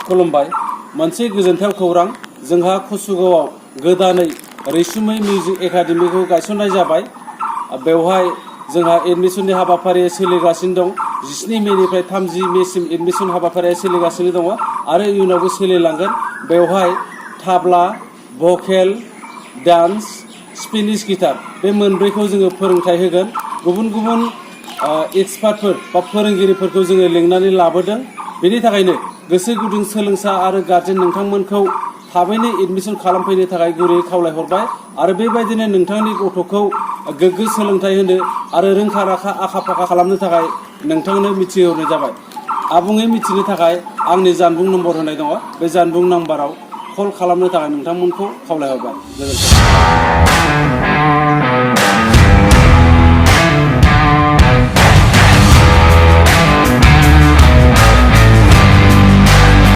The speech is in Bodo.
खुलुमबाय। मोनसे गोजोनथाव खौरां, जोंहा कसुगावआव गोदानै रैसुमै मिउजिक एकाडेमिखौ गायसननाय जाबाय। बेवहाय जोंहा एडमिसननि हाबाफारिया सोलिगासिनो दं। 17 मेनिफ्राय 30 मेसिम एडमिसन हाबाफारिया सोलिगासिनो दङ आरो इयुनावबो सोलिलांगोन। बेवहाय थाब्ला, भकेल, डान्स, स्पेनिश गिटार बे मोनब्रैखौ जोङो फोरोंथाइ होगोन। गुबुन गुबुन एक्सपार्टफोर बा फोरोंगिरिफोरखौ जोङो लिंनानै लाबोदों। बेनि थाखायनो गोसो गुदुं सोलोंसा आरो गार्जेन नोंथांमोनखौ थाबैनो एडमिसन खालामफैनो थाखाय गुरैयै खावलायहरबाय आरो बेबायदिनो नोंथांनि गथ'खौ गोग्गो सोलोंथाइ होनो आरो रोंखा राखा आखा फाखा खालामनो थाखाय नोंथांनो मिथिहोहरनाय जाबाय। आबुङै मिथिनो थाखाय आंनि जानबुं नम्बर होनाय दङ। बे जानबुं नाम्बाराव कल खालामनो थाखाय नोंथांमोनखौ खावलायहरबाय। गोजोन्थों।